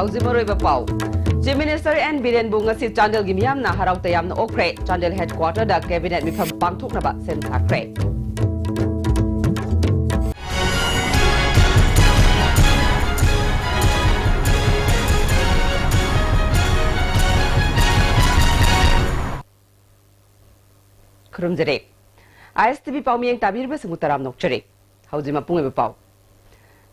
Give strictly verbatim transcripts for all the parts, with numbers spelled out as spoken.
ꯍꯧꯖꯤꯛ ꯃꯔꯨꯑꯣꯏꯕ ꯄꯥꯎ꯫ Chief Minister N ꯕꯤꯔꯦꯟꯕꯨ ꯉꯁꯤ ꯆꯥꯟꯗꯦꯜꯒꯤ ꯃꯤꯌꯥꯝꯅ ꯍꯔꯥꯎ ꯇꯌꯥꯝꯅ ꯑꯣꯛꯈ꯭ꯔꯦ꯫ ꯆꯥꯟꯗꯦꯜ headquarter ꯗ cabinet ꯃꯤꯐꯝ ꯄꯥꯡꯊꯣꯛꯅꯕ ꯁꯦꯝ ꯁꯥꯈ꯭ꯔꯦ꯫ ꯈꯨꯔꯨꯝꯖꯔꯤ꯫ ISTV ꯄꯥꯎꯃꯤꯌꯦꯡ ꯇꯥꯕꯤꯔꯤꯕꯁꯤꯡꯕꯨ ꯇꯔꯥꯝꯅ ꯑꯣꯛꯆꯔꯤ꯫ ꯍꯧꯖꯤꯛ ꯃꯄꯨꯡ ꯑꯣꯏꯕ ꯄꯥꯎ꯫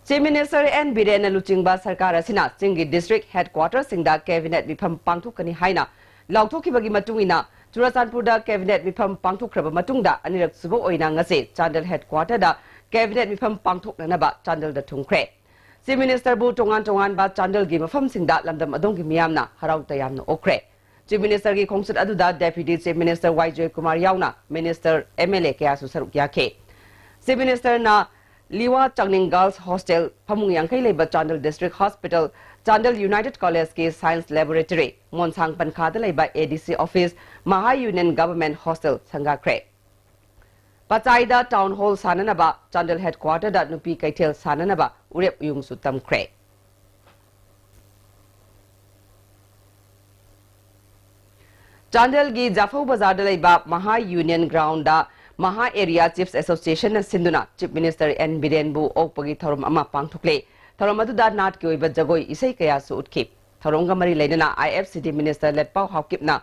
Chief Minister N ꯕꯤꯔꯦꯟꯅ ꯂꯨꯆꯤꯡꯕ ꯁꯔꯀꯥꯔ ꯑꯁꯤꯅ ꯆꯤꯡꯒꯤ district headquarter ꯁꯤꯡꯗ cabinet ꯃꯤꯐꯝ ꯄꯥꯡꯊꯣꯛꯀꯅꯤ ꯍꯥꯏꯅ ꯂꯥꯎꯊꯣꯛꯈꯤꯕꯒꯤ ꯃꯇꯨꯡ ꯏꯟꯅ, ꯆꯨꯔꯆꯥꯟꯄꯨꯔꯗ cabinet ꯃꯤꯐꯝ ꯄꯥꯡꯊꯣꯛꯈ꯭ꯔꯕ ꯃꯇꯨꯡꯗ ꯑꯅꯤꯔꯛ ꯁꯨꯕ ꯑꯣꯏꯅ ꯉꯁꯤ ꯆꯥꯟꯗꯦꯜ headquarter ꯗ cabinet ꯃꯤꯐꯝ ꯄꯥꯡꯊꯣꯛꯅꯅꯕ ꯆꯥꯟꯗꯦꯜꯗ ꯊꯨꯡꯈ꯭ꯔꯦ꯫ Chief Minister ꯕꯨ ꯇꯣꯉꯥꯟ ꯇꯣꯉꯥꯟꯕ ꯆꯥꯟꯗꯦꯜꯒꯤ ꯃꯐꯝꯁꯤꯡꯗ ꯂꯝꯗꯝ ꯑꯗꯣꯝꯒꯤ ꯃꯤꯌꯥꯝꯅ ꯍꯔꯥꯎ ꯇꯌꯥꯝꯅ ꯑꯣꯛꯈ꯭ꯔꯦ꯫ Chief Minister ꯒꯤ ꯈꯣꯡꯆꯠ ꯑꯗꯨꯗ Deputy Chief Minister ꯋꯥꯏ ꯖꯣꯏꯀꯨꯃꯥꯔ ꯌꯥꯎꯅ Minister, MLA ꯀꯌꯥꯁꯨ ꯁꯔꯨꯛ ꯌꯥꯈꯤ꯫ Chief Minister ꯅ ꯂꯤꯋꯥ ꯆꯥꯡꯅꯤꯡ Girls Hostel, ꯐꯃꯨꯡ ꯌꯥꯡꯈꯩ ꯂꯩꯕ Chandel District Hospital, Chandel United College ꯀꯤ Science Laboratory, ꯃꯣꯟꯁꯥꯡ ꯄꯟꯈꯥꯗ ꯂꯩꯕ ADC Office, ꯃꯍꯥ Union Government Hostel ꯁꯪꯒꯥꯈ꯭ꯔꯦ꯫ ꯄꯆꯥꯏꯗ Town Hall ꯁꯥꯅꯅꯕ Chandel headquarter ꯗ ꯅꯨꯄꯤ ꯀꯩꯊꯦꯜ ꯁꯥꯅꯅꯕ ꯎꯔꯦꯞ ꯎꯌꯨꯡꯁꯨ ꯇꯝꯈ꯭ꯔꯦ꯫ ꯆꯥꯟꯗꯦꯜꯒꯤ ꯖꯥꯐꯧ ꯕꯖꯥꯔꯗ ꯂꯩꯕ ꯃꯍꯥ Union Ground ꯗ ꯃꯍꯥ Area Chiefs Association ꯅ ꯁꯤꯟꯗꯨꯅ Chief Minister N ꯕꯤꯔꯦꯟꯕꯨ ꯑꯣꯛꯄꯒꯤ ꯊꯧꯔꯝ ꯑꯃ ꯄꯥꯡꯊꯣꯛꯂꯦ꯫ ꯊꯧꯔꯝ ꯑꯗꯨꯗ ꯅꯥꯠꯀꯤ ꯑꯣꯏꯕ ꯖꯒꯣꯏ ꯏꯁꯩ ꯀꯌꯥꯁꯨ ꯎꯠꯈꯤ꯫ ꯊꯧꯔꯝꯒ ꯃꯔꯤ ꯂꯩꯅꯅ IFCD Minister ꯂꯦꯠꯄꯥꯎ ꯍꯥꯎꯀꯤꯞꯅ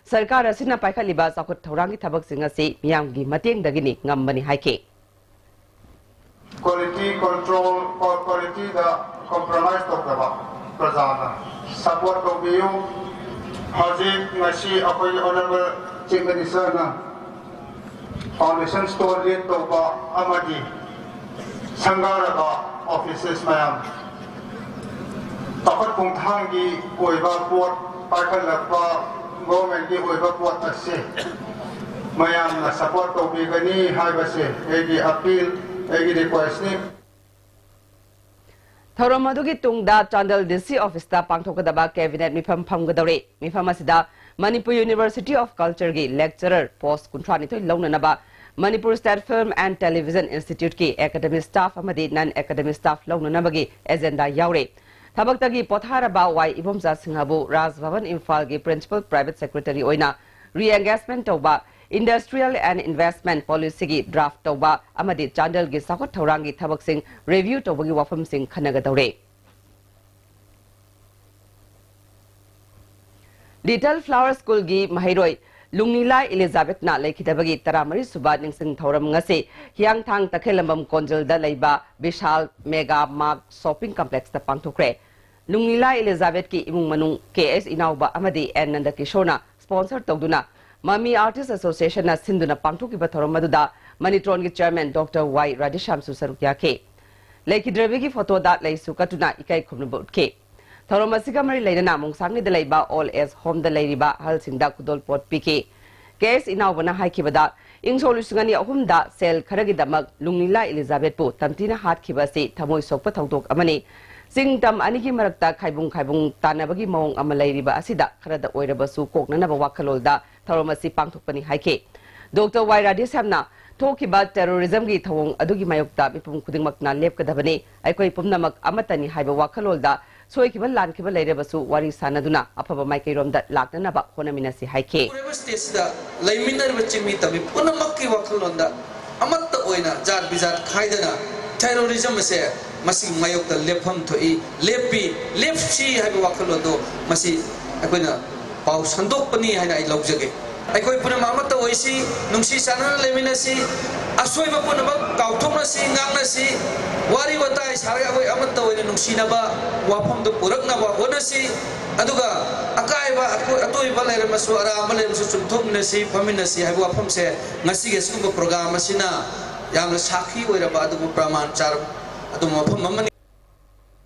ꯁꯔꯀꯥꯔ ꯑꯁꯤꯅ ꯄꯥꯏꯈꯠꯂꯤꯕ ꯆꯥꯎꯈꯠ ꯊꯧꯔꯥꯡꯒꯤ ꯊꯕꯛꯁꯤꯡ ꯑꯁꯤ ꯃꯤꯌꯥꯝꯒꯤ ꯃꯇꯦꯡꯗꯒꯤꯅꯤ ꯉꯝꯕꯅꯤ ꯍꯥꯏꯈꯤ꯫ Quality control, quality ꯗ compromise ꯇꯧꯗꯕ ꯄ꯭ꯔꯖꯥꯅ support ꯇꯧꯕꯤꯌꯨ꯫ ꯍꯧꯖꯤꯛ ꯉꯁꯤ ꯑꯩꯈꯣꯏꯒꯤ Honourable Chief Minister ꯅ foundation stone laid ꯇꯧꯕ ꯑꯃꯗꯤ ꯁꯪꯒꯥꯔꯕ offices ꯃꯌꯥꯝ, ꯆꯥꯎꯈꯠ ꯈꯣꯡꯊꯥꯡꯒꯤ ꯑꯣꯏꯕ ꯄꯣꯠ ꯄꯥꯏꯈꯠꯂꯛꯄ, government ꯀꯤ ꯑꯣꯏꯕ ꯄꯣꯠ ꯑꯁꯤ ꯃꯌꯥꯝꯅ support ꯇꯧꯕꯤꯒꯅꯤ ꯍꯥꯏꯕꯁꯦ ꯑꯩꯒꯤ appeal, ꯑꯩꯒꯤ request ꯅꯤ꯫ ꯊꯧꯔꯝ ꯑꯗꯨꯒꯤ ꯇꯨꯡꯗ ꯆꯥꯟꯗꯦꯜ DC Office ꯇ ꯄꯥꯡꯊꯣꯛꯀꯗꯕ cabinet ꯃꯤꯐꯝ ꯐꯝꯒꯗꯧꯔꯤ꯫ ꯃꯤꯐꯝ ꯑꯁꯤꯗ Manipur University of Culture ꯒꯤ lecturer post ꯀꯨꯟꯊ꯭ꯔꯥ ꯅꯤꯊꯣꯏ ꯂꯧꯅꯅꯕ, Manipur State Film and Television Institute ꯀꯤ academic staff ꯑꯃꯗꯤ non academic staff ꯂꯧꯅꯅꯕꯒꯤ agenda ꯌꯥꯎꯔꯤ꯫ ꯊꯕꯛꯇꯒꯤ ꯄꯣꯊꯥꯔꯕ ꯋꯥꯏ ꯏꯕꯣꯝꯆꯥ ꯁꯤꯡꯍꯕꯨ ꯔꯥꯖ ꯚꯕꯟ ꯏꯝꯐꯥꯜꯒꯤ Principal Private Secretary ꯑꯣꯏꯅ re-engagement ꯇꯧꯕ, Industrial and Investment Policyꯒꯤ draft ꯇꯧꯕ ꯑꯃꯗꯤ ꯆꯥꯟꯗꯦꯜꯒꯤ ꯆꯥꯎꯈꯠ ꯊꯧꯔꯥꯡꯒꯤ ꯊꯕꯛꯁꯤꯡ review ꯇꯧꯕꯒꯤ ꯋꯥꯐꯝꯁꯤꯡ ꯈꯟꯅꯒꯗꯧꯔꯦ꯫ Little Flower Schoolꯒꯤ ꯃꯍꯩꯔꯣꯏ ꯂꯨꯡꯅꯤꯂꯥ ꯏꯂꯤꯖꯥꯕꯦꯠꯅ ꯂꯩꯈꯤꯗꯕꯒꯤ ꯇꯔꯥꯃꯔꯤ ꯁꯨꯕ ꯅꯤꯡꯁꯤꯡ ꯊꯧꯔꯝ ꯉꯁꯤ ꯍꯤꯌꯥꯡꯊꯥꯡ ꯇꯈꯦꯜꯂꯝꯕꯝ ꯀꯣꯟꯖꯜꯗ ꯂꯩꯕ ꯕꯤꯁꯥꯜ ꯃꯦꯒꯥ ꯃꯥꯔꯠ ꯁꯣꯄꯤꯡ ꯀꯝꯄ꯭ꯂꯦꯛꯁꯇ ꯄꯥꯡꯊꯣꯛꯈ꯭ꯔꯦ꯫ ꯂꯨꯡꯅꯤꯂꯥ ꯏꯂꯤꯖꯥꯕꯦꯠꯀꯤ ꯏꯃꯨꯡ ꯃꯅꯨꯡ ꯀꯦ ꯑꯦꯁ ꯏꯅꯥꯎꯕ ꯑꯃꯗꯤ ꯑꯦꯟ ꯅꯟꯗꯀꯤꯁꯣꯔꯅ sponsor ꯇꯧꯗꯨꯅ Mami Artist Associationꯅ ꯁꯤꯟꯗꯨꯅ ꯄꯥꯡꯊꯣꯛꯈꯤꯕ ꯊꯧꯔꯝ ꯑꯗꯨꯗ ꯃꯅꯤꯇ꯭ꯔꯣꯟꯒꯤ chairman Doctor ꯋꯥꯏ ꯔꯥꯙꯦꯁ꯭ꯌꯥꯝꯁꯨ ꯁꯔꯨꯛ ꯌꯥꯈꯤ꯫ ꯂꯩꯈꯤꯗ꯭ꯔꯕꯤꯒꯤ ꯐꯣꯇꯣꯗ ꯂꯩꯁꯨ ꯀꯠꯇꯨꯅ ꯏꯀꯥꯏ ꯈꯨꯝꯅꯕ ꯎꯠꯈꯤ꯫ ꯊꯧꯔꯝ ꯑꯁꯤꯒ ꯃꯔꯤ ꯂꯩꯅꯅ ꯃꯣꯡꯁꯥꯡꯒꯤꯗ ꯂꯩꯕ Old Age Homeꯗ ꯂꯩꯔꯤꯕ ꯑꯍꯜꯁꯤꯡꯗ ꯈꯨꯗꯣꯜꯄꯣꯠ ꯄꯤꯈꯤ꯫ ꯀꯦ ꯑꯦꯁ ꯏꯅꯥꯎꯕꯅ ꯍꯥꯏꯈꯤꯕꯗ, ꯏꯪ ꯁꯣꯛ ꯂꯤꯁꯤꯡ ꯑꯅꯤ ꯑꯍꯨꯝꯗ ꯁꯦꯜ ꯈꯔꯒꯤꯗꯃꯛ ꯂꯨꯡꯅꯤꯂꯥ ꯏꯂꯤꯖꯥꯕꯦꯠꯄꯨ ꯇꯝꯊꯤꯅ ꯍꯥꯠꯈꯤꯕ ꯑꯁꯤ ꯊꯃꯣꯏ ꯁꯣꯛꯄ ꯊꯧꯗꯣꯛ ꯑꯃꯅꯤ꯫ ꯆꯤꯡ ꯇꯝ ꯑꯅꯤꯒꯤ ꯃꯔꯛꯇ ꯈꯥꯏꯕꯨꯡ ꯈꯥꯏꯕꯨꯡ ꯇꯥꯟꯅꯕꯒꯤ ꯃꯑꯣꯡ ꯑꯃ ꯂꯩꯔꯤꯕ ꯑꯁꯤꯗ ꯈꯔꯗ ꯑꯣꯏꯔꯕꯁꯨ ꯀꯣꯛꯅꯅꯕ ꯋꯥꯈꯜꯂꯣꯟꯗ ꯊꯧꯔꯝ ꯑꯁꯤ ꯄꯥꯡꯊꯣꯛꯄꯅꯤ ꯍꯥꯏꯈꯤ꯫ ꯗꯣꯛꯇꯔ ꯋꯥꯏ ꯔꯥꯙꯦꯁ꯭ꯌꯥꯝꯅ ꯊꯣꯛꯈꯤꯕ terrorismꯒꯤ ꯊꯧꯑꯣꯡ ꯑꯗꯨꯒꯤ ꯃꯥꯌꯣꯛꯇ ꯃꯤꯄꯨꯝ ꯈꯨꯗꯤꯡꯃꯛꯅ ꯂꯦꯞꯀꯗꯕꯅꯤ꯫ ꯑꯩꯈꯣꯏ ꯄꯨꯝꯅꯃꯛ ꯑꯃꯠꯇꯅꯤ ꯍꯥꯏꯕ ꯋꯥꯈꯜꯂꯣꯟꯗ ꯁꯣꯏꯈꯤꯕ ꯂꯥꯟꯈꯤꯕ ꯂꯩꯔꯕꯁꯨ ꯋꯥꯔꯤ ꯁꯥꯟꯅꯗꯨꯅ ꯑꯐꯕ ꯃꯥꯏꯀꯩꯔꯣꯝꯗ ꯂꯥꯛꯅꯅꯕ ꯍꯣꯠꯅꯃꯤꯟꯅꯁꯤ ꯍꯥꯏꯈꯤ꯫ ꯍꯧꯔꯤꯕ stageꯇ ꯂꯩꯃꯤꯟꯅꯔꯤꯕ ꯆꯤꯡꯃꯤ ꯇꯝꯃꯤ ꯄꯨꯝꯅꯃꯛꯀꯤ ꯋꯥꯈꯜꯂꯣꯟꯗ ꯑꯃꯠꯇ ꯑꯣꯏꯅ ꯖꯥꯠ ꯕꯤꯖꯥꯠ ꯈꯥꯏꯗꯅ terrorism ꯑꯁꯦ ꯃꯁꯤꯒꯤ ꯃꯥꯌꯣꯛꯇ ꯂꯦꯞꯐꯝ ꯊꯣꯛꯏ, ꯂꯦꯞꯄꯤ, ꯂꯦꯞꯁꯤ ꯍꯥꯏꯕ ꯋꯥꯈꯜꯂꯣꯟꯗꯣ ꯃꯁꯤ ꯑꯩꯈꯣꯏꯅ ꯄꯥꯎ ꯁꯟꯗꯣꯛꯄꯅꯤ ꯍꯥꯏꯅ ꯑꯩ ꯂꯧꯖꯒꯦ꯫ ꯑꯩꯈꯣꯏ ꯄꯨꯝꯅꯃꯛ ꯑꯃꯠꯇ ꯑꯣꯏꯁꯤ, ꯅꯨꯡꯁꯤ ꯆꯥꯟꯅꯅ ꯂꯩꯃꯤꯟꯅꯁꯤ, ꯑꯁꯣꯏꯕ ꯄꯨꯝꯅꯃꯛ ꯀꯥꯎꯊꯣꯛꯅꯁꯤ, ꯉꯥꯛꯅꯁꯤ, ꯋꯥꯔꯤ ꯋꯥꯇꯥꯏ ꯁꯥꯔꯒ ꯑꯩꯈꯣꯏ ꯑꯃꯠꯇ ꯑꯣꯏꯅ ꯅꯨꯡꯁꯤꯅꯕ ꯋꯥꯐꯝꯗꯨ ꯄꯨꯔꯛꯅꯕ ꯍꯣꯠꯅꯁꯤ꯫ ꯑꯗꯨꯒ ꯑꯀꯥꯏꯕ, ꯑꯀꯣꯏ-, ꯑꯇꯣꯏꯕ ꯂꯩꯔꯝꯃꯁꯨ, ꯑꯔꯥꯟꯕ ꯂꯩꯔꯝꯃꯁꯨ ꯆꯨꯝꯊꯣꯛꯃꯤꯟꯅꯁꯤ, ꯐꯝꯃꯤꯟꯅꯁꯤ ꯍꯥꯏꯕ ꯋꯥꯐꯝꯁꯦ ꯉꯁꯤꯒꯤ ꯑꯁꯤꯒꯨꯝꯕ program ꯑꯁꯤꯅ ꯌꯥꯝꯅ ꯁꯥꯈꯤ ꯑꯣꯏꯔꯕ ꯑꯗꯨꯒꯨꯝꯕ ꯄ꯭ꯔꯃꯥꯟ ꯆꯥꯔꯕ ꯑꯗꯨꯒꯨꯝꯕ ꯃꯐꯝ ꯑꯃꯅꯤ꯫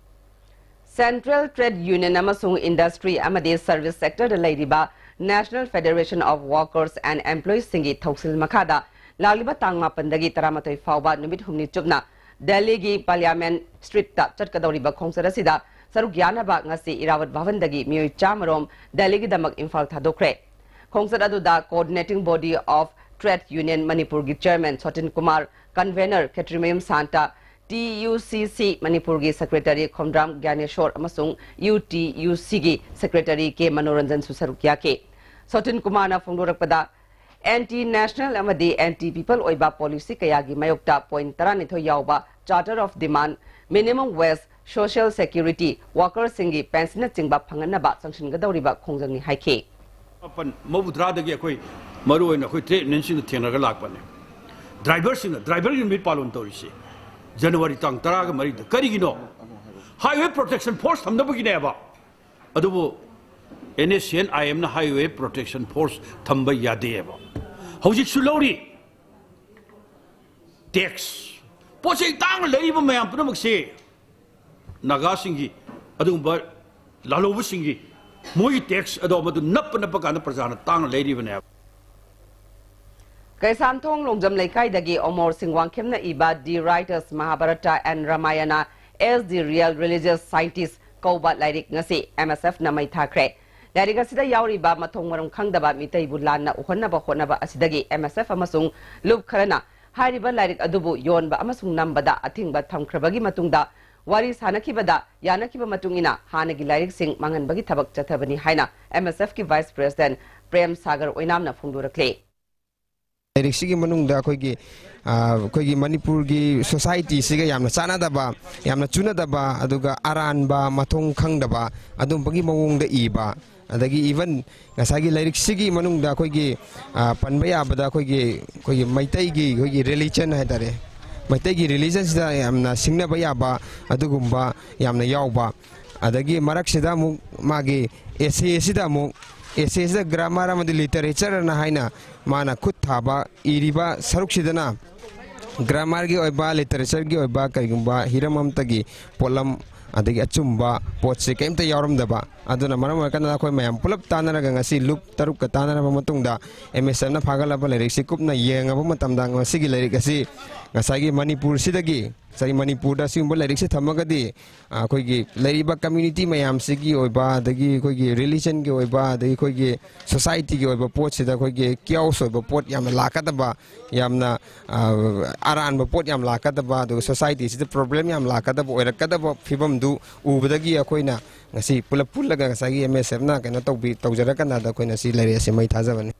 Central Trade Union ꯑꯃꯁꯨꯡ Industry ꯑꯃꯗꯤ Service Sectorꯗ ꯂꯩꯔꯤꯕ National Federation of Workers and Employeesꯁꯤꯡꯒꯤ ꯊꯧꯁꯤꯜ ꯃꯈꯥꯗ ꯂꯥꯛꯂꯤꯕ ꯇꯥꯡ ꯃꯥꯄꯟꯗꯒꯤ ꯇꯔꯥꯃꯥꯊꯣꯏ ꯐꯥꯎꯕ ꯅꯨꯃꯤꯠ ꯍꯨꯝꯅꯤ ꯆꯨꯞꯅ ꯗꯦꯜꯂꯤꯒꯤ Parliament Streetꯇ ꯆꯠꯀꯗꯧꯔꯤꯕ ꯈꯣꯡꯆꯠ ꯑꯁꯤꯗ ꯁꯔꯨꯛ ꯌꯥꯅꯕ ꯉꯁꯤ ꯏꯔꯥꯋꯠ ꯚꯕꯟꯗꯒꯤ ꯃꯤꯑꯣꯏ ꯆꯥꯝꯃ ꯔꯣꯝ ꯗꯦꯜꯂꯤꯒꯤꯗꯃꯛ ꯏꯝꯐꯥꯜ ꯊꯥꯗꯣꯛꯈ꯭ꯔꯦ꯫ ꯈꯣꯡꯆꯠ ꯑꯗꯨꯗ Coordinating Body of Trade Union ꯃꯅꯤꯄꯨꯔꯒꯤ Chairman Sotin Kumar, Convener Khetrimayum Santa, T U C C ꯃꯅꯤꯄꯨꯔꯒꯤ ꯁꯦꯀ꯭ꯔꯦꯇꯔꯤ ꯈꯣꯝꯗ꯭ꯔꯥꯝ ꯒ꯭ꯌꯥꯅꯦꯁꯣꯔ ꯑꯃꯁꯨꯡ ꯌꯨ ꯇꯤ ꯌꯨ ꯁꯤꯒꯤ ꯁꯦꯀ꯭ꯔꯦꯇꯔꯤ ꯀꯦ ꯃꯅꯣꯔꯟꯖꯟꯁꯨ ꯁꯔꯨꯛ ꯌꯥꯈꯤ꯫ ꯁꯣꯇꯤꯟ ꯀꯨꯃꯥꯔꯅ ꯐꯣꯡꯗꯣꯔꯛꯄꯗ, ꯑꯦꯟꯇꯤ ꯅꯦꯁꯅꯦꯜ ꯑꯃꯗꯤ ꯑꯦꯟꯇꯤ ꯄꯤꯄꯜ ꯑꯣꯏꯕ ꯄꯣꯂꯤꯁꯤ ꯀꯌꯥꯒꯤ ꯃꯥꯌꯣꯛꯇ ꯄꯣꯏꯟꯠ ꯇꯔꯥꯅꯤꯊꯣꯏ ꯌꯥꯎꯕ charter of demand, minimum wage, social security, ꯋꯥꯀꯔꯁꯤꯡꯒꯤ ꯄꯦꯟꯁꯤꯟꯅꯆꯤꯡꯕ ꯐꯪꯍꯟꯅꯕ ꯆꯪꯁꯤꯟꯒꯗꯧꯔꯤꯕ ꯈꯣꯡꯖꯪꯅꯤ ꯍꯥꯏꯈꯤ꯫ ꯃꯥꯄꯟ ꯃꯧꯗ꯭ꯔꯥꯗꯒꯤ ꯑꯩꯈꯣꯏ ꯃꯔꯨ ꯑꯣꯏꯅ ꯑꯩꯈꯣꯏ ꯇ꯭ꯔꯦꯗ ꯌꯨꯅꯤꯌꯟꯁꯤꯡꯒ ꯊꯦꯡꯅꯔꯒ ꯂꯥꯛꯄꯅꯦ꯫ ꯗ꯭ꯔꯥꯏꯚꯔꯁꯤꯡꯅ, ꯗ꯭ꯔꯥꯏꯚꯔꯒꯤ ꯅꯨꯃꯤꯠ ꯄꯥꯂꯣꯟ ꯇꯧꯔꯤꯁꯤ ꯖꯅꯋꯥꯔꯤ ꯇꯥꯡ ꯇꯔꯥꯒ ꯃꯔꯤꯗ꯫ ꯀꯔꯤꯒꯤꯅꯣ? ꯍꯥꯏꯋꯦ ꯄ꯭ꯔꯣꯇꯦꯛꯁꯟ ꯐꯣꯔꯁ ꯊꯝꯅꯕꯒꯤꯅꯦꯕ꯫ ꯑꯗꯨꯕꯨ N S C N I ꯑꯦꯝꯅ ꯍꯥꯏꯋꯦ ꯄ꯭ꯔꯣꯇꯦꯛꯁꯟ ꯐꯣꯔꯁ ꯊꯝꯕ ꯌꯥꯗꯦꯕ꯫ ꯍꯧꯖꯤꯛꯁꯨ ꯂꯧꯔꯤ ꯇꯦꯛꯁ꯫ ꯄꯣꯠ ꯆꯩ ꯇꯥꯡꯅ ꯂꯩꯔꯤꯕ ꯃꯌꯥꯝ ꯄꯨꯝꯅꯃꯛꯁꯦ ꯅꯥꯒꯥꯁꯤꯡꯒꯤ, ꯑꯗꯨꯒꯨꯝꯕ ꯂꯥꯜꯍꯧꯕꯁꯤꯡꯒꯤ ꯃꯣꯏꯒꯤ ꯇꯦꯛꯁ ꯑꯗꯣ ꯃꯗꯨ ꯅꯞꯄ ꯅꯞꯄ ꯀꯥꯟꯗ ꯄ꯭ꯔꯖꯥꯅ ꯇꯥꯡꯅ ꯂꯩꯔꯤꯕꯅꯦꯕ꯫ ꯀꯩꯁꯥꯝꯊꯣꯡ ꯂꯣꯡꯖꯝ ꯂꯩꯀꯥꯏꯗꯒꯤ ꯑꯃꯣꯔ ꯁꯤꯡ ꯋꯥꯡꯈꯦꯝꯅ ꯏꯕ the writers Mahabharata and Ramayana as the real religious scientists ꯀꯧꯕ ꯂꯥꯏꯔꯤꯛ ꯉꯁꯤ ꯑꯦꯝ ꯑꯦꯁ ꯑꯦꯐꯅ ꯃꯩ ꯊꯥꯈ꯭ꯔꯦ꯫ ꯂꯥꯏꯔꯤꯛ ꯑꯁꯤꯗ ꯌꯥꯎꯔꯤꯕ ꯃꯊꯣꯡ ꯃꯔꯝ ꯈꯪꯗꯕ ꯃꯤꯇꯩꯕꯨ ꯂꯥꯟꯅ ꯎꯍꯟꯅꯕ ꯍꯣꯠꯅꯕ ꯑꯁꯤꯗꯒꯤ ꯑꯦꯝ ꯑꯦꯁ ꯑꯦꯐ ꯑꯃꯁꯨꯡ ꯂꯨꯞ ꯈꯔꯅ ꯍꯥꯏꯔꯤꯕ ꯂꯥꯏꯔꯤꯛ ꯑꯗꯨꯕꯨ ꯌꯣꯟꯕ ꯑꯃꯁꯨꯡ ꯅꯝꯕꯗ ꯑꯊꯤꯡꯕ ꯊꯝꯈ꯭ꯔꯕꯒꯤ ꯃꯇꯨꯡꯗ ꯋꯥꯔꯤ ꯁꯥꯅꯈꯤꯕꯗ ꯌꯥꯅꯈꯤꯕ ꯃꯇꯨꯡ ꯏꯟꯅ ꯍꯥꯟꯅꯒꯤ ꯂꯥꯏꯔꯤꯛꯁꯤꯡ ꯃꯥꯡꯍꯟꯕꯒꯤ ꯊꯕꯛ ꯆꯠꯊꯕꯅꯤ ꯍꯥꯏꯅ ꯑꯦꯝ ꯑꯦꯁ ꯑꯦꯐꯀꯤ ꯚꯥꯏꯁ ꯄ꯭ꯔꯦꯁꯤꯗꯦꯟꯠ ꯄ꯭ꯔꯦꯝ ꯁꯥꯒꯔ ꯑꯣꯏꯅꯥꯝꯅ ꯐꯣꯡꯗꯣꯔꯛꯂꯤ꯫ ꯂꯥꯏꯔꯤꯛꯁꯤꯒꯤ ꯃꯅꯨꯡꯗ ꯑꯩꯈꯣꯏꯒꯤ, ꯑ, ꯑꯩꯈꯣꯏꯒꯤ ꯃꯅꯤꯄꯨꯔꯒꯤ ꯁꯣꯁꯥꯏꯇꯤꯁꯤꯒ ꯌꯥꯝꯅ ꯆꯥꯟꯅꯗꯕ, ꯌꯥꯝꯅ ꯆꯨꯅꯗꯕ, ꯑꯗꯨꯒ ꯑꯔꯥꯟꯕ, ꯃꯊꯣꯡ ꯈꯪꯗꯕ ꯑꯗꯨꯝꯕꯒꯤ ꯃꯑꯣꯡꯗ ꯏꯕ, ꯑꯗꯒꯤ ꯏꯚꯟ ꯉꯁꯥꯏꯒꯤ ꯂꯥꯏꯔꯤꯛꯁꯤꯒꯤ ꯃꯅꯨꯡꯗ ꯑꯩꯈꯣꯏꯒꯤ, ꯑ, ꯄꯟꯕ ꯌꯥꯕꯗ ꯑꯩꯈꯣꯏꯒꯤ, ꯑꯩꯈꯣꯏꯒꯤ ꯃꯩꯇꯩꯒꯤ ꯑꯩꯈꯣꯏꯒꯤ ꯔꯤꯂꯤꯖꯟ ꯍꯥꯏꯇꯥꯔꯦ, ꯃꯩꯇꯩꯒꯤ ꯔꯤꯂꯤꯖꯟꯁꯤꯗ ꯌꯥꯝꯅ ꯁꯤꯡꯅꯕ ꯌꯥꯕ ꯑꯗꯨꯒꯨꯝꯕ ꯌꯥꯝꯅ ꯌꯥꯎꯕ꯫ ꯑꯗꯒꯤ ꯃꯔꯛꯁꯤꯗ ꯑꯃꯨꯛ ꯃꯥꯒꯤ ꯑꯦꯁꯦꯁꯤꯗ ꯑꯃꯨꯛ, ꯑꯦꯁꯦꯁꯤꯗ ꯒ꯭ꯔꯥꯃꯔ ꯑꯃꯗꯤ ꯂꯤꯇꯔꯦꯆꯔ ꯑꯅ ꯍꯥꯏꯅ ꯃꯥꯅ ꯈꯨꯠ ꯊꯥꯕ ꯏꯔꯤꯕ ꯁꯔꯨꯛꯁꯤꯗꯅ ꯒ꯭ꯔꯥꯃꯔꯒꯤ ꯑꯣꯏꯕ, ꯂꯤꯇꯔꯦꯆꯔꯒꯤ ꯑꯣꯏꯕ ꯀꯔꯤꯒꯨꯝꯕ ꯍꯤꯔꯝ ꯑꯃꯠꯇꯒꯤ ꯄꯣꯠꯂꯝ ꯑꯗꯒꯤ ꯑꯆꯨꯝꯕ ꯄꯣꯠꯁꯦ ꯀꯔꯤꯝꯇ ꯌꯥꯎꯔꯝꯗꯕ꯫ ꯑꯗꯨꯅ ꯃꯔꯝ ꯑꯣꯏꯔꯀꯥꯟꯗ ꯑꯩꯈꯣꯏ ꯃꯌꯥꯝ ꯄꯨꯂꯞ ꯇꯥꯟꯅꯔꯒ ꯉꯁꯤ ꯂꯨꯞ ꯇꯔꯨꯛꯀ ꯇꯥꯟꯅꯔꯕ ꯃꯇꯨꯡꯗ ꯑꯦꯝ ꯑꯦꯁ ꯑꯦꯐꯅ ꯐꯥꯒꯠꯂꯕ ꯂꯥꯏꯔꯤꯛꯁꯤ ꯀꯨꯞꯅ ꯌꯦꯡꯉꯕ ꯃꯇꯝꯗ ꯉꯁꯤꯒꯤ ꯂꯥꯏꯔꯤꯛ ꯑꯁꯤ ꯉꯁꯥꯏꯒꯤ ꯃꯅꯤꯄꯨꯔꯁꯤꯗꯒꯤ ꯉꯁꯥꯏꯒꯤ ꯃꯅꯤꯄꯨꯔꯗ ꯑꯁꯤꯒꯨꯝꯕ ꯂꯥꯏꯔꯤꯛꯁꯦ ꯊꯝꯃꯒꯗꯤ, ꯑꯩꯈꯣꯏꯒꯤ ꯂꯩꯔꯤꯕ community ꯃꯌꯥꯝꯁꯤꯒꯤ ꯑꯣꯏꯕ, ꯑꯗꯒꯤ ꯑꯩꯈꯣꯏꯒꯤ religionꯒꯤ ꯑꯣꯏꯕ, ꯑꯗꯒꯤ ꯑꯩꯈꯣꯏꯒꯤ societyꯒꯤ ꯑꯣꯏꯕ ꯄꯣꯠꯁꯤꯗ ꯑꯩꯈꯣꯏꯒꯤ chaos ꯑꯣꯏꯕ ꯄꯣꯠ ꯌꯥꯝꯅ ꯂꯥꯛꯀꯗꯕ, ꯌꯥꯝꯅ, ꯑ, ꯑꯔꯥꯟꯕ ꯄꯣꯠ ꯌꯥꯝ ꯂꯥꯛꯀꯗꯕ, ꯑꯗꯨꯒ societyꯁꯤꯗ problem ꯌꯥꯝ ꯂꯥꯛꯀꯗꯕ ꯑꯣꯏꯔꯛꯀꯗꯕ ꯐꯤꯕꯝꯗꯨ ꯎꯕꯗꯒꯤ ꯑꯩꯈꯣꯏꯅ ꯉꯁꯤ ꯄꯨꯂꯞ ꯄꯨꯜꯂꯒ ꯉꯁꯥꯏꯒꯤ MSFꯅ ꯀꯩꯅꯣ ꯇꯧꯕꯤ-, ꯇꯧꯖꯔꯀꯥꯟꯗ ꯑꯩꯈꯣꯏꯅ ꯁꯤ ꯂꯩꯔꯛ ꯑꯁꯤ ꯃꯩ ꯊꯥꯖꯕꯅꯤ꯫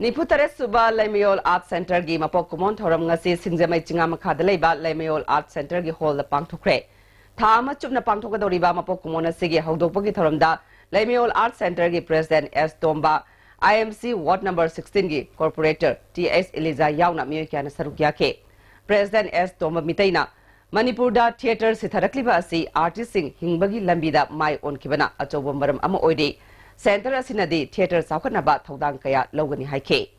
ꯅꯤꯐꯨ ꯇꯔꯦꯠ ꯁꯨꯕ ꯂꯩꯃꯌꯣꯜ Art Centreꯒꯤ ꯃꯄꯣꯛ ꯀꯨꯝꯑꯣꯟ ꯊꯧꯔꯝ ꯉꯁꯤ ꯁꯤꯡꯖꯃꯩ ꯆꯤꯉꯥ ꯃꯈꯥꯗ ꯂꯩꯕ ꯂꯩꯃꯌꯣꯜ Art Centreꯒꯤ hallꯗ ꯄꯥꯡꯊꯣꯛꯈ꯭ꯔꯦ꯫ ꯊꯥ ꯑꯃ ꯆꯨꯞꯅ ꯄꯥꯡꯊꯣꯛꯀꯗꯧꯔꯤꯕ ꯃꯄꯣꯛ ꯀꯨꯝꯑꯣꯟ ꯑꯁꯤꯒꯤ ꯍꯧꯗꯣꯛꯄꯒꯤ ꯊꯧꯔꯝꯗ ꯂꯩꯃꯌꯣꯜ Art Centreꯒꯤ President S ꯇꯣꯝꯕ, IMC Ward number sixteenꯒꯤ Corporator Th ꯏꯂꯤꯖꯥ ꯌꯥꯎꯅ ꯃꯤꯑꯣꯏ ꯀꯌꯥꯅ ꯁꯔꯨꯛ ꯌꯥꯈꯤ꯫ President S ꯇꯣꯝꯕ ꯃꯤꯇꯩꯅ ꯃꯅꯤꯄꯨꯔꯗ theatre ꯁꯤꯊꯔꯛꯂꯤꯕ ꯑꯁꯤ artistꯁꯤꯡ ꯍꯤꯡꯕꯒꯤ ꯂꯝꯕꯤꯗ ꯃꯥꯏ ꯑꯣꯟꯈꯤꯕꯅ ꯑꯆꯧꯕ ꯃꯔꯝ ꯑꯃ ꯑꯣꯏꯔꯤ꯫ Centre ꯑꯁꯤꯅꯗꯤ theatre ꯆꯥꯎꯈꯠꯅꯕ ꯊꯧꯗꯥꯡ ꯀꯌꯥ ꯂꯧꯒꯅꯤ ꯍꯥꯏꯈꯤ꯫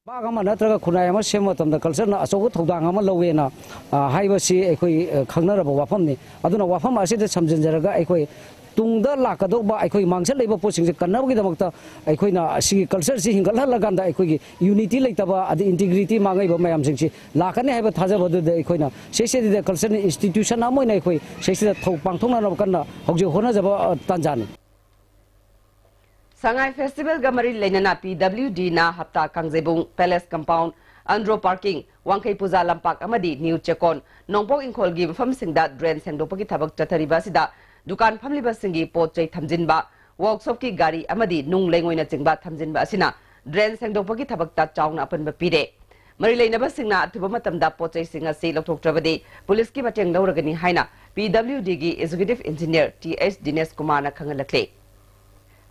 ꯕꯥꯛ ꯑꯃ ꯅꯠꯇ꯭ꯔꯒ ꯈꯨꯟꯅꯥꯏ ꯑꯃ ꯁꯦꯝꯕ ꯃꯇꯝꯗ cultureꯅ ꯑꯆꯧꯕ ꯊꯧꯗꯥꯡ ꯑꯃ ꯂꯧꯋꯦꯅ, ꯑ, ꯍꯥꯏꯕꯁꯤ ꯑꯩꯈꯣꯏ, ꯑ, ꯈꯪꯅꯔꯕ ꯋꯥꯐꯝꯅꯤ꯫ ꯑꯗꯨꯅ ꯋꯥꯐꯝ ꯑꯁꯤꯗ ꯁꯝꯖꯤꯟꯖꯔꯒ ꯑꯩꯈꯣꯏ ꯇꯨꯡꯗ ꯂꯥꯛꯀꯗꯧꯕ ꯑꯩꯈꯣꯏ ꯃꯥꯡꯖꯜꯂꯛꯏꯕ ꯄꯣꯠꯁꯤꯡꯁꯦ ꯀꯟꯅꯕꯒꯤꯗꯃꯛꯇ ꯑꯩꯈꯣꯏꯅ ꯑꯁꯤꯒꯤ cultureꯁꯤ ꯍꯤꯡꯒꯠꯍꯜꯂꯀꯥꯟꯗ ꯑꯩꯈꯣꯏꯒꯤ unity ꯂꯩꯇꯕ ꯑꯗꯩ integrity ꯃꯥꯡꯉꯛꯏꯕ ꯃꯌꯥꯝꯁꯤꯡꯁꯤ ꯂꯥꯛꯀꯅꯤ ꯍꯥꯏꯕ ꯊꯥꯖꯕꯗꯨꯗ ꯑꯩꯈꯣꯏꯅ ꯁꯤꯁꯤꯗ cultural institution ꯑꯃ ꯑꯣꯏꯅ ꯑꯩꯈꯣꯏ ꯁꯤꯁꯤꯗ ꯊꯧ-, ꯄꯥꯡꯊꯣꯛꯅꯅꯕ ꯀꯟꯅ ꯍꯧꯖꯤꯛ ꯍꯣꯠꯅꯖꯕ, ꯑ, ꯇꯥꯟꯖꯥꯅꯤ꯫ ꯁꯉꯥꯏ Festivalꯒ ꯃꯔꯤ ꯂꯩꯅꯅ PWDꯅ ꯍꯞꯇꯥ ꯀꯥꯡꯖꯩꯕꯨꯡ, Palace Compound, Andro Parking, ꯋꯥꯡꯈꯩ ꯄꯨꯖꯥ ꯂꯝꯄꯥꯛ ꯑꯃꯗꯤ ꯅ꯭ꯌꯨ ꯆꯦꯀꯣꯟ, ꯅꯣꯡꯄꯣꯛ ꯏꯪꯈꯣꯜꯒꯤ ꯃꯐꯝꯁꯤꯡꯗ drain ꯁꯦꯡꯗꯣꯛꯄꯒꯤ ꯊꯕꯛ ꯆꯠꯊꯔꯤꯕ ꯑꯁꯤꯗ ꯗꯨꯀꯥꯟ ꯐꯝꯂꯤꯕꯁꯤꯡꯒꯤ ꯄꯣꯠ ꯆꯩ ꯊꯝꯖꯤꯟꯕ, workshopꯀꯤ ꯒꯥꯔꯤ ꯑꯃꯗꯤ ꯅꯨꯡ ꯂꯩꯉꯣꯏꯅꯆꯤꯡꯕ ꯊꯝꯖꯤꯟꯕ ꯑꯁꯤꯅ drain ꯁꯦꯡꯗꯣꯛꯄꯒꯤ ꯊꯕꯛꯇ ꯆꯥꯎꯅ ꯑꯄꯟꯕ ꯄꯤꯔꯦ꯫ ꯃꯔꯤ ꯂꯩꯅꯕꯁꯤꯡꯅ ꯑꯊꯨꯕ ꯃꯇꯝꯗ ꯄꯣꯠ ꯆꯩꯁꯤꯡ ꯑꯁꯤ ꯂꯧꯊꯣꯛꯇ꯭ꯔꯕꯗꯤ ꯄꯨꯂꯤꯁꯀꯤ ꯃꯇꯦꯡ ꯂꯧꯔꯒꯅꯤ ꯍꯥꯏꯅ PWDꯒꯤ Executive Engineer Th ꯗꯤꯅꯦꯁ ꯀꯨꯃꯥꯔꯅ ꯈꯪꯍꯜꯂꯛꯂꯤ꯫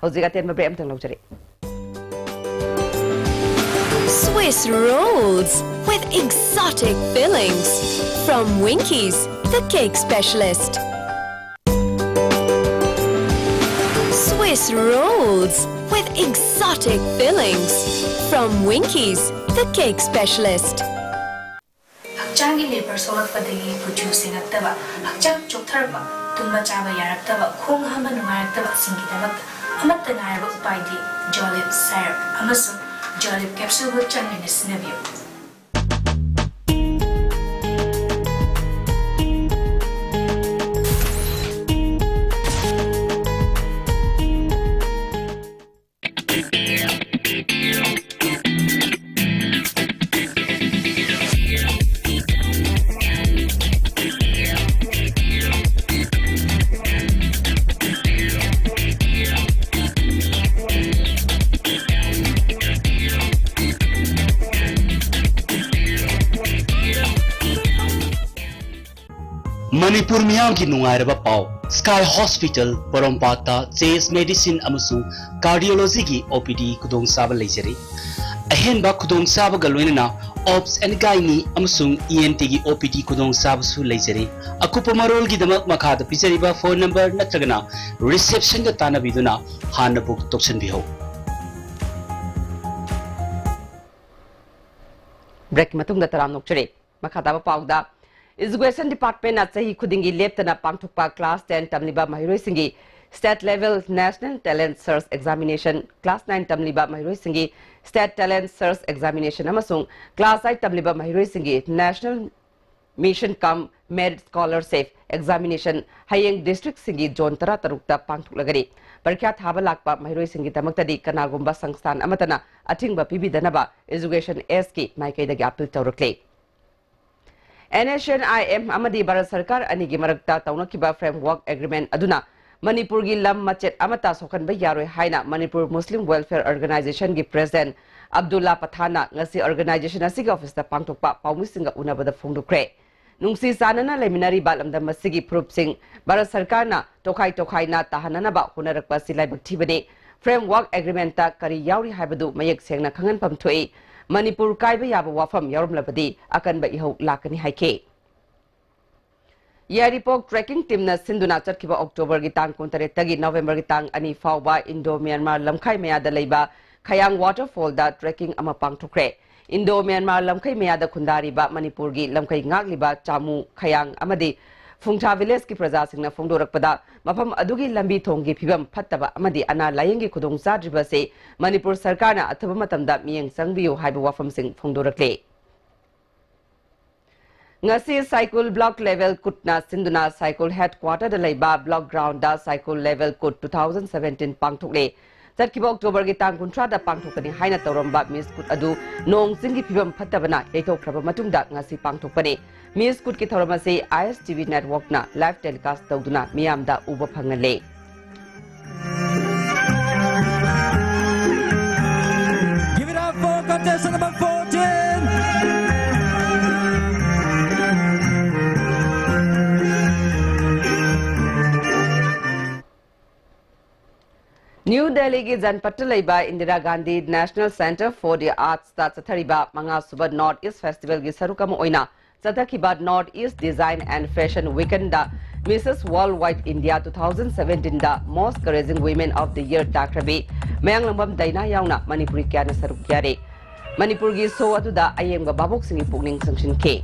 ꯍꯧꯖꯤꯛ ꯑꯇꯦꯟꯕ break ꯑꯃꯇꯪ ꯂꯧꯖꯔꯤ꯫ Swiss rolls with exotic fillings from Winkies, the cake specialist. Swiss rolls with exotic fillings from Winkies, the cake specialist. ꯍꯛꯆꯥꯡꯒꯤ labor ꯁꯣꯛꯂꯛꯄꯗꯒꯤ ꯀꯨꯆꯨ ꯁꯦꯡꯉꯛꯇꯕ, ꯍꯛꯆꯥꯡ ꯆꯣꯛꯊꯔꯛꯄ, ꯇꯨꯝꯕ ꯆꯥꯕ ꯌꯥꯔꯛꯇꯕ, ꯈꯣꯡ ꯍꯥꯝꯕ ꯅꯨꯡꯉꯥꯏꯔꯛꯇꯕꯁꯤꯡꯒꯤꯗꯃꯛꯇ ꯑꯃꯠꯇ ꯉꯥꯏꯔꯕ ꯎꯄꯥꯏꯗꯤ Jolib syrup ꯑꯃꯁꯨꯡ Jolib capsule ꯍꯛꯆꯥꯡ ꯂꯩꯅ ꯁꯤꯖꯤꯟꯅꯕꯤꯌꯨ꯫ ꯃꯅꯤꯄꯨꯔ ꯃꯤꯌꯥꯝꯒꯤ ꯅꯨꯡꯉꯥꯏꯔꯕ ꯄꯥꯎ꯫ Sky Hospital ꯄꯣꯔꯣꯝꯄꯥꯠꯇ ꯆꯦꯁ ꯃꯦꯗꯤꯁꯤꯟ ꯑꯃꯁꯨꯡ ꯀꯥꯔꯗꯤꯑꯣꯂꯣꯖꯤꯒꯤ ꯑꯣ ꯄꯤ ꯗꯤ ꯈꯨꯗꯣꯡꯆꯥꯕ ꯂꯩꯖꯔꯤ꯫ ꯑꯍꯦꯟꯕ ꯈꯨꯗꯣꯡꯆꯥꯕꯒ ꯂꯣꯏꯅꯅ ꯑꯣꯞꯁ ꯑꯦꯟ ꯒꯥꯏꯅꯤ ꯑꯃꯁꯨꯡ ꯏ ꯑꯦꯟ ꯇꯤꯒꯤ ꯑꯣ ꯄꯤ ꯗꯤ ꯈꯨꯗꯣꯡꯆꯥꯕꯁꯨ ꯂꯩꯖꯔꯤ꯫ ꯑꯀꯨꯞꯄ ꯃꯔꯣꯜꯒꯤꯗꯃꯛ ꯃꯈꯥꯗ ꯄꯤꯖꯔꯤꯕ ꯐꯣꯟ ꯅꯝꯕꯔ ꯅꯠꯇ꯭ꯔꯒꯅ ꯔꯤꯁꯦꯞꯁꯟꯒ ꯇꯥꯟꯅꯕꯤꯗꯨꯅ ꯍꯥꯟꯅ ꯕꯨꯛ ꯇꯧꯁꯤꯟꯕꯤꯍꯧ꯫ ꯕ꯭ꯔꯦꯛꯀꯤ ꯃꯇꯨꯡꯗ ꯇꯔꯥꯝꯅ ꯑꯣꯛꯆꯔꯤ꯫ ꯃꯈꯥ ꯇꯥꯕ ꯄꯥꯎꯗ, Education Departmentꯅ ꯆꯍꯤ ꯈꯨꯗꯤꯡꯒꯤ ꯂꯦꯞꯇꯅ ꯄꯥꯡꯊꯣꯛꯄ class ten ꯇꯝꯂꯤꯕ ꯃꯍꯩꯔꯣꯏꯁꯤꯡꯒꯤ State Level National Talent Search Examination, class nine ꯇꯝꯂꯤꯕ ꯃꯍꯩꯔꯣꯏꯁꯤꯡꯒꯤ State Talent Search Examination ꯑꯃꯁꯨꯡ class eight ꯇꯝꯂꯤꯕ ꯃꯍꯩꯔꯣꯏꯁꯤꯡꯒꯤ National Mission cum Merit Scholarship Examination ꯍꯌꯦꯡ districtꯁꯤꯡꯒꯤ zone ꯇꯔꯥꯇꯔꯨꯛꯇ ꯄꯥꯡꯊꯣꯛꯂꯒꯅꯤ꯫ ꯄꯔꯤꯈ꯭ꯌꯥ ꯊꯥꯕ ꯂꯥꯛꯄ ꯃꯍꯩꯔꯣꯏꯁꯤꯡꯒꯤꯗꯃꯛꯇꯗꯤ ꯀꯅꯥꯒꯨꯝꯕ ꯁꯪꯁꯊꯥꯟ ꯑꯃꯠꯇꯅ ꯑꯊꯤꯡꯕ ꯄꯤꯕꯤꯗꯅꯕ Education Sꯀꯤ ꯃꯥꯏꯀꯩꯗꯒꯤ appeal ꯇꯧꯔꯛꯂꯤ꯫ N H N I M ꯑꯃꯗꯤ ꯚꯥꯔꯠ ꯁꯔꯀꯥꯔ ꯑꯅꯤꯒꯤ ꯃꯔꯛꯇ ꯇꯧꯅꯈꯤꯕ Framework Agreement ꯑꯗꯨꯅ ꯃꯅꯤꯄꯨꯔꯒꯤ ꯂꯝ ꯃꯆꯦꯠ ꯑꯃꯠꯇ ꯁꯣꯛꯍꯟꯕ ꯌꯥꯔꯣꯏ ꯍꯥꯏꯅ ꯃꯅꯤꯄꯨꯔ ꯃꯨꯁꯂꯤꯝ Welfare Organizationꯒꯤ President ꯑꯕꯗꯨꯜꯂꯥ ꯄꯊꯥꯟꯅ ꯉꯁꯤ organization ꯑꯁꯤꯒꯤ officeꯇ ꯄꯥꯡꯊꯣꯛꯄ ꯄꯥꯎꯃꯤꯁꯤꯡꯒ ꯎꯅꯕꯗ ꯐꯣꯡꯗꯣꯛꯈ꯭ꯔꯦ꯫ ꯅꯨꯡꯁꯤ ꯆꯥꯟꯅꯅ ꯂꯩꯃꯤꯟꯅꯔꯤꯕ ꯂꯝꯗꯝ ꯑꯁꯤꯒꯤ ꯐꯨꯔꯨꯞꯁꯤꯡ ꯚꯥꯔꯠ ꯁꯔꯀꯥꯔꯅ ꯇꯣꯈꯥꯏ ꯇꯣꯈꯥꯏꯅ ꯇꯥꯍꯟꯅꯅꯕ ꯍꯣꯠꯅꯔꯛꯄ ꯑꯁꯤ ꯂꯥꯏꯕꯛ ꯊꯤꯕꯅꯤ꯫ Framework Agreementꯇ ꯀꯔꯤ ꯌꯥꯎꯔꯤ ꯍꯥꯏꯕꯗꯨ ꯃꯌꯦꯛ ꯁꯦꯡꯅ ꯈꯪꯍꯟꯐꯝ ꯊꯣꯛꯏ꯫ ꯃꯅꯤꯄꯨꯔ ꯀꯥꯏꯕ ꯌꯥꯕ ꯋꯥꯐꯝ ꯌꯥꯎꯔꯝꯂꯕꯗꯤ ꯑꯀꯟꯕ ꯏꯍꯧ ꯂꯥꯛꯀꯅꯤ ꯍꯥꯏꯈꯤ꯫ ꯌꯥꯏꯔꯤꯄꯣꯛ trekking teamꯅ ꯁꯤꯟꯗꯨꯅ ꯆꯠꯈꯤꯕ Octoberꯒꯤ ꯇꯥꯡ ꯀꯨꯟꯇꯔꯦꯠꯇꯒꯤ Novemberꯒꯤ ꯇꯥꯡ ꯑꯅꯤ ꯐꯥꯎꯕ Indo Myanmar ꯂꯝꯈꯥꯏ ꯃꯌꯥꯗ ꯂꯩꯕ ꯈꯌꯥꯡ waterfallꯗ trekking ꯑꯃ ꯄꯥꯡꯊꯣꯛꯈ꯭ꯔꯦ꯫ Indo Myanmar ꯂꯝꯈꯩ ꯃꯌꯥꯗ ꯈꯨꯟꯗꯥꯔꯤꯕ ꯃꯅꯤꯄꯨꯔꯒꯤ ꯂꯝꯈꯩ ꯉꯥꯛꯂꯤꯕ ꯆꯥꯃꯨ, ꯈꯌꯥꯡ ꯑꯃꯗꯤ ꯐꯨꯡꯊꯥ villageꯀꯤ ꯄ꯭ꯔꯖꯥꯁꯤꯡꯅ ꯐꯣꯡꯗꯣꯔꯛꯄꯗ, ꯃꯐꯝ ꯑꯗꯨꯒꯤ ꯂꯝꯕꯤ ꯊꯣꯡꯒꯤ ꯐꯤꯕꯝ ꯐꯠꯇꯕ ꯑꯃꯗꯤ ꯑꯅꯥ ꯂꯥꯌꯦꯡꯒꯤ ꯈꯨꯗꯣꯡꯆꯥꯗ꯭ꯔꯤꯕ ꯑꯁꯤ ꯃꯅꯤꯄꯨꯔ ꯁꯔꯀꯥꯔꯅ ꯑꯊꯨꯕ ꯃꯇꯝꯗ ꯃꯤꯠꯌꯦꯡ ꯆꯪꯕꯤꯌꯨ ꯍꯥꯏꯕ ꯋꯥꯐꯝꯁꯤꯡ ꯐꯣꯡꯗꯣꯔꯛꯂꯤ꯫ ꯉꯁꯤ ꯁꯥꯏꯀꯨꯜ block level ꯀꯨꯠꯅ ꯁꯤꯟꯗꯨꯅ ꯁꯥꯏꯀꯨꯜ headquarterꯗ ꯂꯩꯕ block groundꯗ ꯁꯥꯏꯀꯨꯜ level ꯀꯨꯠ two thousand seventeen ꯄꯥꯡꯊꯣꯛꯂꯦ꯫ ꯆꯠꯈꯤꯕ Octoberꯒꯤ ꯇꯥꯡ ꯀꯨꯟꯊ꯭ꯔꯥꯗ ꯄꯥꯡꯊꯣꯛꯀꯅꯤ ꯍꯥꯏꯅ ꯇꯧꯔꯝꯕ Miss ꯀꯨꯠ ꯑꯗꯨ ꯅꯣꯡ ꯆꯤꯡꯒꯤ ꯐꯤꯕꯝ ꯐꯠꯇꯕꯅ ꯌꯩꯊꯣꯛꯈ꯭ꯔꯕ ꯃꯇꯨꯡꯗ ꯉꯁꯤ ꯄꯥꯡꯊꯣꯛꯄꯅꯤ꯫ Miss ꯀꯨꯠꯀꯤ ꯊꯧꯔꯝ ꯑꯁꯤ I S T V networkꯅ live telecast ꯇꯧꯗꯨꯅ ꯃꯤꯌꯥꯝꯗ ꯎꯕ ꯐꯪꯍꯜꯂꯦ꯫ Give it up for contestant number fourteen. New ꯗꯦꯜꯂꯤꯒꯤ ꯖꯟꯄꯠꯇ ꯂꯩꯕ Indira Gandhi National Centre for the Artsꯇ ꯆꯠꯊꯔꯤꯕ ꯃꯉꯥꯁꯨꯕ North East Festivalꯒꯤ ꯁꯔꯨꯛ ꯑꯃ ꯑꯣꯏꯅ ꯆꯠꯊꯈꯤꯕ North East Design and Fashion Weekendꯗ Missus Worldwide India two thousand seventeenꯗ Most Courageous Women of the Year ꯇꯥꯈ꯭ꯔꯕꯤ ꯃꯌꯥꯡꯂꯝꯕꯝ ꯗꯥꯏꯅꯥ ꯌꯥꯎꯅ ꯃꯅꯤꯄꯨꯔꯤ ꯀꯌꯥꯅ ꯁꯔꯨꯛ ꯌꯥꯔꯤ꯫ ꯃꯅꯤꯄꯨꯔꯒꯤ show ꯑꯗꯨꯗ ꯑꯌꯦꯡꯕ ꯚꯥꯕꯣꯛꯁꯤꯡꯒꯤ ꯄꯨꯛꯅꯤꯡ ꯆꯤꯡꯁꯤꯟꯈꯤ꯫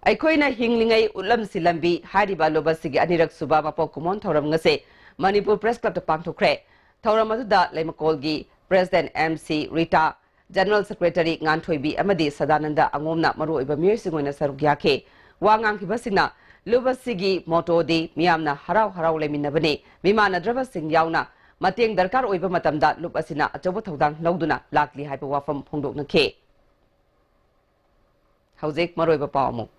ꯑꯩꯈꯣꯏꯅ ꯍꯤꯡꯂꯤꯉꯩ ꯎꯠꯂꯝꯁꯤ ꯂꯝꯕꯤ ꯍꯥꯏꯔꯤꯕ ꯂꯨꯞ ꯑꯁꯤꯒꯤ ꯑꯅꯤꯔꯛ ꯁꯨꯕ ꯃꯄꯣꯛ ꯀꯨꯝꯑꯣꯟ ꯊꯧꯔꯝ ꯉꯁꯤ ꯃꯅꯤꯄꯨꯔ Press Clubꯇ ꯄꯥꯡꯊꯣꯛꯈ꯭ꯔꯦ꯫ ꯊꯧꯔꯝ ꯑꯗꯨꯗ ꯂꯩꯃꯀꯣꯜꯒꯤ President M C Rita, General Secretary ꯉꯥꯟꯊꯣꯏꯕꯤ ꯑꯃꯗꯤ ꯁꯗꯥꯅꯟꯗ ꯑꯉꯣꯝꯅ ꯃꯔꯨꯑꯣꯏꯕ ꯃꯤꯑꯣꯏꯁꯤꯡ ꯑꯣꯏꯅ ꯁꯔꯨꯛ ꯌꯥꯈꯤ꯫ ꯋꯥ ꯉꯥꯡꯈꯤꯕꯁꯤꯡꯅ ꯂꯨꯞ ꯑꯁꯤꯒꯤ mottoꯗꯤ ꯃꯤꯌꯥꯝꯅ ꯍꯔꯥꯎ ꯍꯔꯥꯎ ꯂꯩꯃꯤꯟꯅꯕꯅꯤ, ꯃꯤꯃꯥꯟꯅꯗ꯭ꯔꯕꯁꯤꯡ ꯌꯥꯎꯅ ꯃꯇꯦꯡ ꯗꯔꯀꯥꯔ ꯑꯣꯏꯕ ꯃꯇꯝꯗ ꯂꯨꯞ ꯑꯁꯤꯅ ꯑꯆꯧꯕ ꯊꯧꯗꯥꯡ ꯂꯧꯗꯨꯅ ꯂꯥꯛꯂꯤ ꯍꯥꯏꯕ ꯋꯥꯐꯝ ꯐꯣꯡꯗꯣꯛꯅꯈꯤ꯫ ꯍꯧꯖꯤꯛ ꯃꯔꯨꯑꯣꯏꯕ ꯄꯥꯎ ꯑꯃꯨꯛ꯫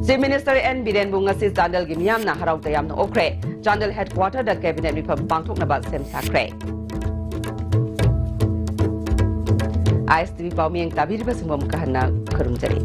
Chief Minister N ꯕꯤꯔꯦꯟꯕꯨ ꯉꯁꯤ ꯆꯥꯟꯗꯦꯜꯒꯤ ꯃꯤꯌꯥꯝꯅ ꯍꯔꯥꯎ ꯇꯌꯥꯝꯅ ꯑꯣꯛꯈ꯭ꯔꯦ꯫ ꯆꯥꯟꯗꯦꯜ headquarterꯗ cabinet ꯃꯤꯐꯝ ꯄꯥꯡꯊꯣꯛꯅꯕ ꯁꯦꯝ ꯁꯥꯈ꯭ꯔꯦ꯫ ISTV ꯄꯥꯎꯃꯤꯌꯦꯡ ꯇꯥꯕꯤꯔꯤꯕꯁꯤꯡꯕꯨ ꯑꯃꯨꯛꯀ ꯍꯟꯅ ꯈꯨꯔꯨꯝꯖꯔꯤ꯫